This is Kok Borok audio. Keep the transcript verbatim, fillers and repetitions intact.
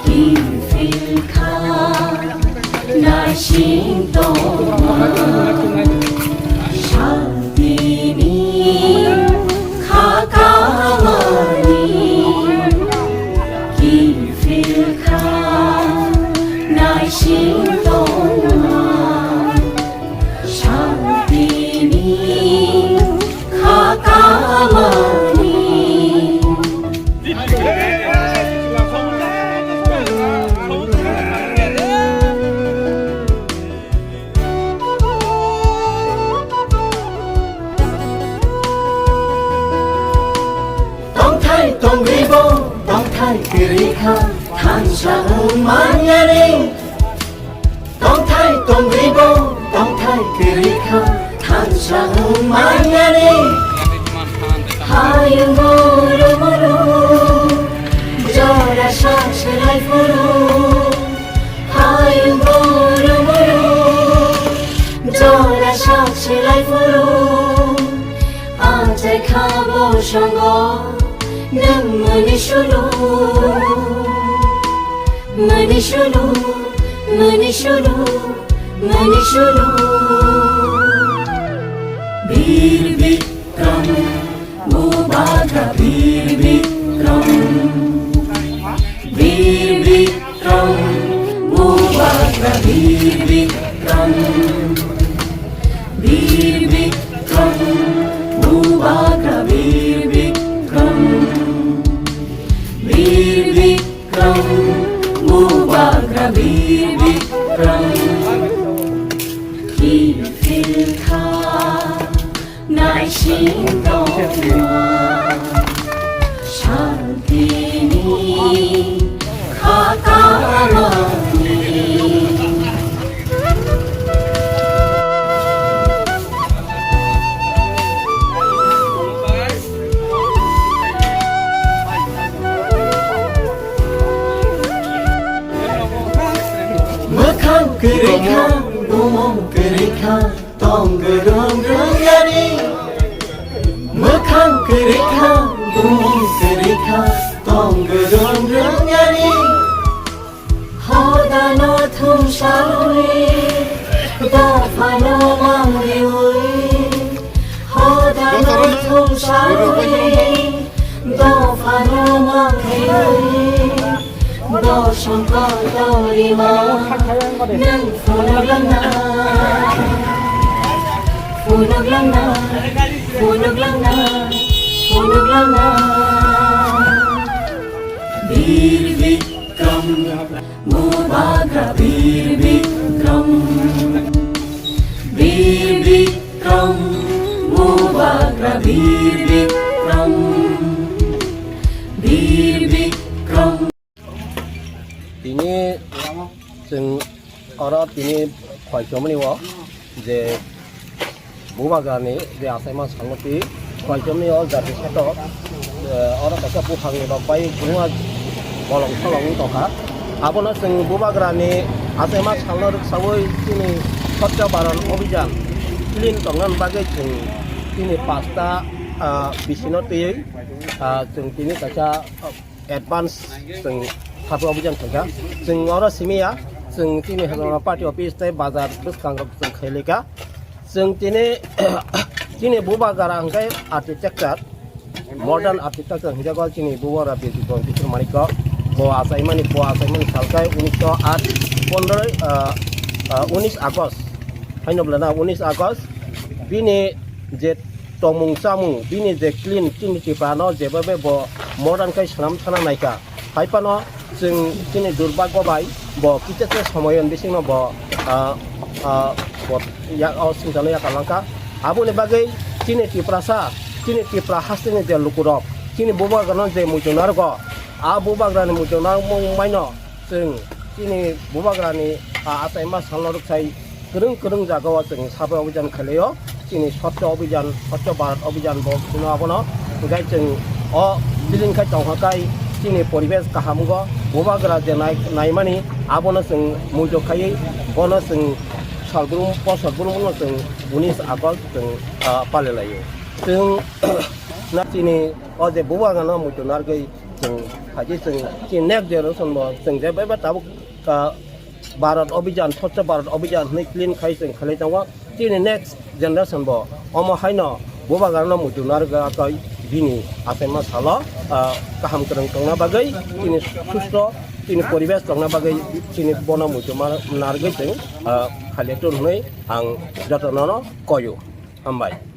Kiphilkha naising tongma, santini kha kamani. Kiphilkha naising tongma, santini kha kamani. Tongthai tongribo, tongthai kwrwi kha, thansa wng manyani. Tongthai tongribo, tongthai kwrwi kha, thansa wng manyani. Hayung muru muru, jora sak selai phuru. Hayung muru muru, jora sak selai phuru. Achai kha bosongo, nwng mani sulu, mani sulu, mani sulu, mani sulu. Bir Bikram, Bubagra Bir Bikram, Bir Bikram, Bubagra Bir Bikram. Bir Bikram, Bubagra Bir Bikram. Bir Bikram, Bubagra Bir Bikram. Kiphilkha naising tongma, santini kha kamani. Mwkhang kwrwi kha, bumung kwrwi kha, tong gwdwng rwngyani. Mwkhang kwrwi kha, bumung kwrwi kha, tong gwdwng rwngyani. Hodano thumsawi, dophano mangriwi. Hodano thumsawi, dophano mangriwi. Bosong kotorima, nwng phunuk langna, phunuk langna, phunuk langna, phunuk langna. Bir Bikram, Bubagra Bir Bikram, Bir Bikram, Bubagra Bir Bikram, Bir Bikram. Tini chwng oro tini khoi chomani o je Bubagrani je achaima salnoti khoi chomani o jati sato, eh, oro kaisa buphangni rok bai buma bolong solong wng tongkha. Abono chwng Bubagrani achaima salno rwksawi chini Swachh Bharat Abhijan clean tongna bagwi chwng chini pasta, ah, bisino twiwi, ah, chwng tini kaisa, ah, advance chwng Swachh Abhijan khaikha. Chwng oro simi ya, chwng chini Hezbollah party office tei bazar bwskango chwng khailika. Chwng tini, chini Bubagra hwnkhe architecture, modern architecture hwnjago chini Bubagra Bijikon Kishore Manikya. Bo achaimani, bo achaimani salkai unisho aat pondroi, ah, ah, unis August. Haino bwlana unis August. Bini je tongmung chamung, bini je clean, chini Tripura no jeba be bo modern kai swnam thana naikha. Hai phano chwng chini durbagyo bai bo kisa se somoyon bisingno bo, ah, ah, bo ya, o singchano yakarlangkha. Aboni bagwi chini Tiprasa, chini Tipra hasteni je lukurok, chini Bubagrano je muitu narwgo, a Bubagrani muitu narwkmung maino chwng chini Bubagrani, ah, achaima salno rwksai kwrwng kwrwng jagao chwng Swachh Abhijan khailaio. Chini Swachh Abhijan, Swachh Bharat Abhijan bo chwngno abono hwnkhe chwng o clean khai tongkha kai chini poribesh kaham wngkha. Bubagra je nai-, naimani abono chwng muitu khaiwi bono chwng Salbrum, po salbrum no chwng unis August chwng, ah, palilaio. Chwng na chini o je bubagan no muitu nargwi chwng phaidi chwng chini next generation bo chwng je beba tabuk, ah, Bharat Abhijan, Swachh Bharat Abhijan hwnwi clean khai chwng khlai tongo. Chini next generation bo omo haino bubagan no muitu nargwi bini achaima salo, ah, kaham kwrwng tongna bagwi chini susto chini poribesh tongna bagwi chini bono muitu ma-, nargwi chwng, ah, khaliya tun hwnwi ang jotono no koyo. Hambai.